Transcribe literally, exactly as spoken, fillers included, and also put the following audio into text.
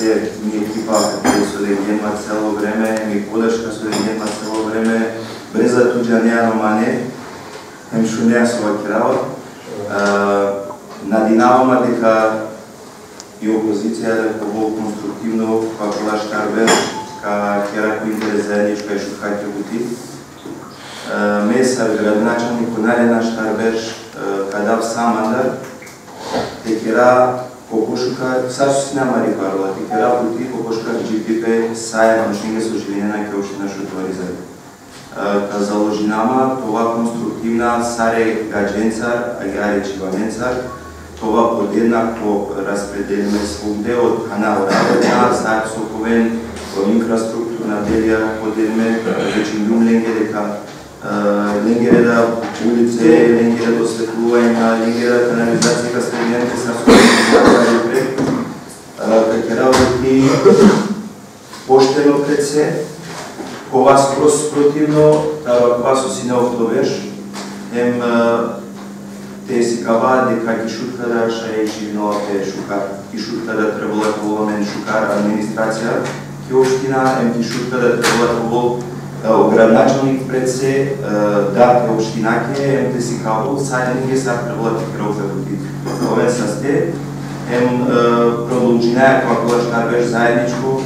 Em i ekipa, kate so lenđe ma celo vreme, em i podaška so lenđe ma celo vreme, brez da tu džanea ano mane, em šunea so vakerava. E, nadinava ma deka i opozicija da ka ovel konstruktivno, pa kola štar berš ka kera ko interes zaedničko i šukar ki buti. E, me sar gradonačelnik ko naredna štar berš, e, ka dav sa mandar, te kera ko pošukar, sar so sine amari parola, te kera buti ko pošukar dživdipe sa e manušenge so živinena ki opština Šuto Orizari. E, ka založina ma te ova konstruktivna sare gadžencar, agjaar i čhivamencar, te ova podelna ko raspredelime svugde, od kanala, sar so ka oven, o infrastrukturna delja podelime, većindum lengere ka, e, lengere da ulice, lengere da osvetluvanje, lengere da kanalizacija ka sredinen, sar so ka oven, e, ka kera buti pošteno pred se, ka ova skroz protivno taro akava so sine ovto berš, em, e, te sikava deka ki Šutka da šaj živinela pe šukar, ki Šutka da trebela ka ovel amen šukar administracija ki opština, em ki Šutka da trebela ka ovel, e, o gradonačelnik pred se, e, da te opštinake, em te sikava sa lenge sar trebela te kera pe buti. Oven saste, em, e, prodolžinaja kola štar berš zaedničko,